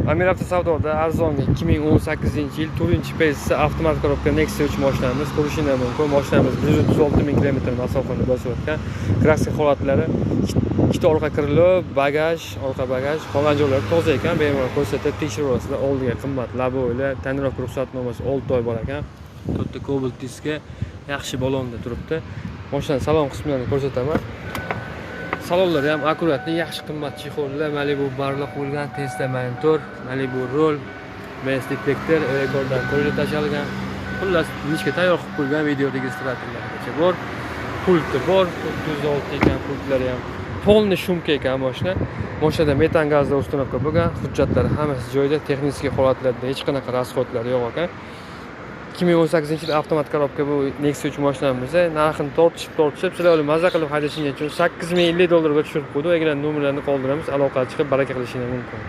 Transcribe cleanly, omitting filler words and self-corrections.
Amir Avto savdoda arzonga 2018-yil 4-PS avtomat korobka Nexia 3 mashinamiz ko'rishingiz mumkin. Mashinamiz 136 ming kilometr masofani bosib o'tgan. Kraska holatlari ikkita orqa krilo, bagaj, orqa bagaj, qolgan joylari toza ekan. Bemalol ko'rsatib tekshirib olasizlar. Oldiga qimmat laboylar, tonirovka ruxsatnomasi 6 oy bor ekan. To'rtta Cobalt diska yaxshi balonda turibdi. Mashina salon qismlarini ko'rsataman. Salonlari ham akkuratniy, yaxshi qimmat chexollar, Malibu barliq bo'lgan, Tesla monitor, Malibu rol, MES detektor, rekordan qo'yilib tashalgan. Xullas, nishga tayyor qilib qo'yilgan video registratorlargacha bor. Pulti bor, 406 ekan pultlari ham. Polni shumka ekan mashina. Mashinada metan gazda установка bo'lgan, hujjatlari hammasi joyida, texnik holatlarda hech qanaqa расход lar yo'q ekan. 2018-yil avtomat korobka bu Nexia 3 mashinamiz narxini tortishib, sizlar maza qilib haydashingiz uchun 8050 dollarga tushirib qo'ydi. Agar nomerlarni qoldiramiz, aloqaga chiqib baraka qilishingiz mumkin.